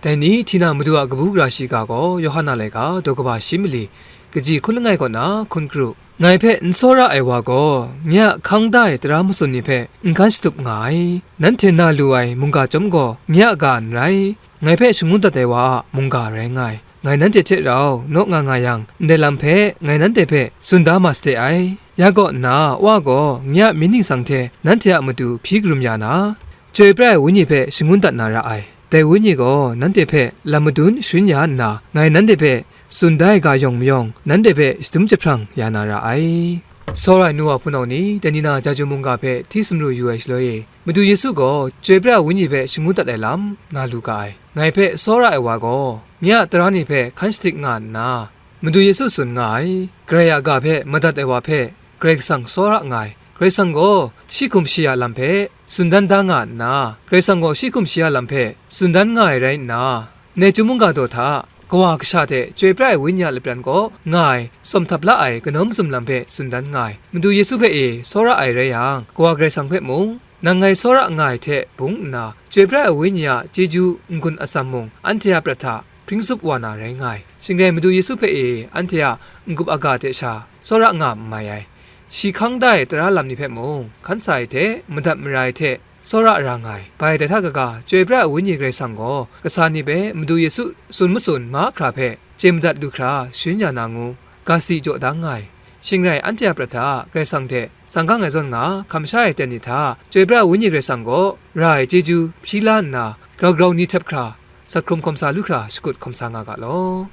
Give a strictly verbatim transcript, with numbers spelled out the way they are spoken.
Dai ni hti na Madu a kabu gara shiga gaw Yawhan a laika daw kaba shi mali, kaji hkun langai kaw na hkun kru. Ngai hpe n tsawra ai wa gaw, nye a hkang da ai tara matsun ni hpe n hkan shatup nga ai. Nanhte na lu ai mungga chyawm gaw nye a ga n rai, ngai hpe shangun dat ai wa a mungga rai nga ai. Ngai nanhte hte rau naw nga nga yang, ndai lam hpe ngai nanhte hpe tsun da ma sade ai. Ya kaw nna, Wa gaw nye a myit ningsang hte nanhte a matu hpyi karum ya na, Chyoi pra ai Wenyi hpe shangun dat na ra ai. Dai Wenyi gaw nanhte hpe lam madun sharin ya nna, ngai nanhte hpe tsun da ai ga yawng mayawng, nanhte hpe shadum jahprang ya na ra ai. Tsawra ai nu wa hpunau ni, dai ni na Jaju mungga hpe hti sumru yu ai shaloi e, Madu Yesu gaw Chyoi pra ai Wenyi hpe shangun dat ai lam na lu ga ai. Ngai hpe tsawra ai wa gaw, nye a tara ni hpe hkan shading nga nna, Madu Yesu tsun nga ai, Karai a ga hpe madat ai wa hpe Karai Kasang tsawra nga ai. Karai Kasang gaw shi hkum shi ya lam hpe tsun dan da nga nna, Karai Kasang gaw shi hkum shi ya lam hpe tsun dan nga ai rai nna, Nechum mungga daw hta, Kawa Kasha hte Chyoi pra ai Wenyi a lapran kaw nga ai tsawm htap la ai kanawn mazum lam hpe tsun dan nga ai. Madu Yesu hpe e tsawra ai rai yang, Kawa Karai Kasang hpe mung, nang ngai tsawra nga ai hte bung nna, Chyoi pra ai Wenyi a chyeju n-gun atsam mung anhte a prat hta hpring tsup wa na rai nga ai. Shing rai Madu Yesu hpe e anhte a n-gup aga hte sha tsawra nga n mai ai. Shi hkang da ai tara lam ni hpe mung, hkan sa ai hte madat mara ai hte tsawra ra nga ai. Bai dai hta kaga, Chyoi pra ai Wenyi Karai Kasang gaw kasa ni hpe Madu Yesu tsun matsun mahkra hpe chye madat lu hkra sharin ya na ngu, ga si jaw da nga ai. Shing rai anhte a prat hta Karai Kasang hte tsang gang ai zawn nga hkam sha ai ten ni hta, Chyoi pra ai Wenyi Karai Kasang gaw ra ai chyeju hpyi la nna, grau grau ni htep hkra, sak hkrum hkawm sa lu hkra shakut hkawm sa nga ga law.